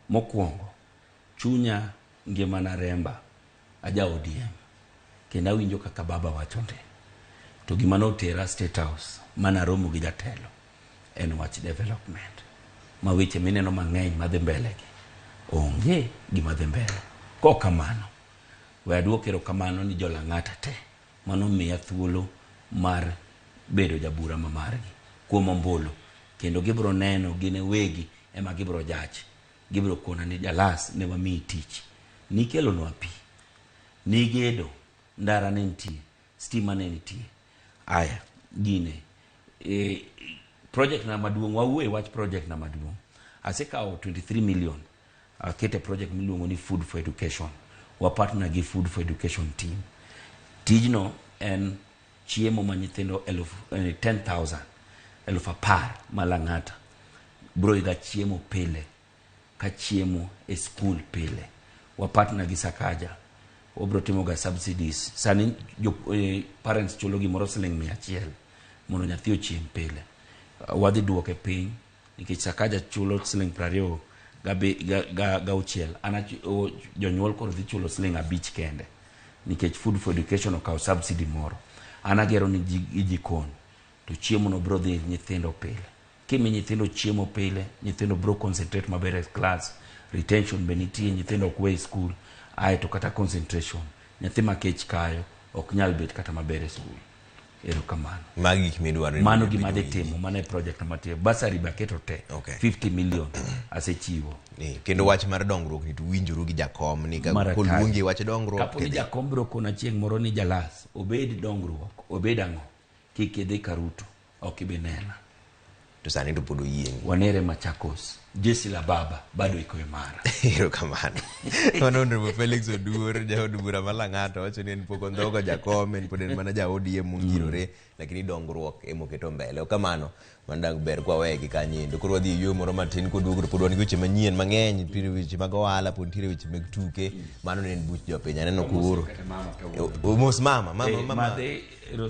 Mokwongo, chunya ngimana remba aja ODM kendo awinjo kaka baba wacho nde. To gima notera State House mana romo gi jatelo en wach development ma weche mineno mang'eny madhi mbele gi onge gima dhi mbele. Kok kamano, we aduok erokamano ni jolang'ata te mano miya thuolo mar bedo jabura ma margi kuom ombulu kendo gibiro neno gin e wegi ema gibiro jach gibiro kona ni jalas ne wamiyi tich nikelonwa pi nigedo ndara ne nitie stima ne nitie aya gine e, project na maduong' wawuoye wach project na maduong' asekawo 23 million akete project miluongo ni food for education wa partner gi food for education team tijno en chiemo ma nyithindo 10,000 10,000 ma Lang'ata bro yuda chiemo pile ka chiemo e skul pile wa partner gi Sakaja wabro timo ga subsidies sani jo, parents chulo gimoro siling 100 mondo nyathi ochiem pile. Wadhi duoke piny nikech Sakaja chulo siling 26 an jonyuol koro dhi chulo siling 5 kende nikech food for education okawo subsidy moro. An agero ni gi jikon to chiemo no bro dhi nyithindo pile. Kimi nyithindo chiemo pile, nyithindo bro concentrate maber e class, retention be nitie, nyithindo ok we school, aeto kata concentration, nyathi ma kech kayo ok nyal bet kata maber e school. Erokamano. Magi gik midwaro. Mano gima adhi timo, mano e project matiyo. Bursary be aketo te. Okay. 50 million asechiwo. Ni, kendo wach mar dongruok ni to winjoru gi jakom ni ka koluongi wach dongruok. Kapo ni jakom biro kona chieng' moro ni jalas, obed dongruok, obed ang'o, kik idhi ka Ruto, ok ibi nena. To sani to pod oyiengi. Wanere Machakos. Jeshi la baba bado iko imara. Erokamano. Mano Honorable Felix Oduor, jaod bura ma Lang'ata, wacho ni en pok ondhogo jakom, en pod en mana ja ODM mongirore, lakini dongruok emoketo mbele. Ok kamano, mano dang' ber kwa weye gi kanyo endo. Koro wadhi e yueyo moro matin koduogo to pod wan gi weche manyien mang'eny, nitiere weche mag ohala, pod nitiere weche mag tuke. Mano ne en buch jopiny. Aneno koro. Kata mama kawuono. Mos mama, mama, Eh, mama. madhi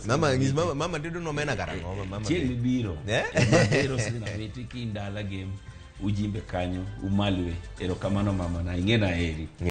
Mama, nyis mama, mama tedo no omena karang'o? Mama. Chieng' mibiro. Eh? Madhi Roslyn Awiti kindala game ujimbe kanyo umalwe. Erokamano mama na ing'e na heri.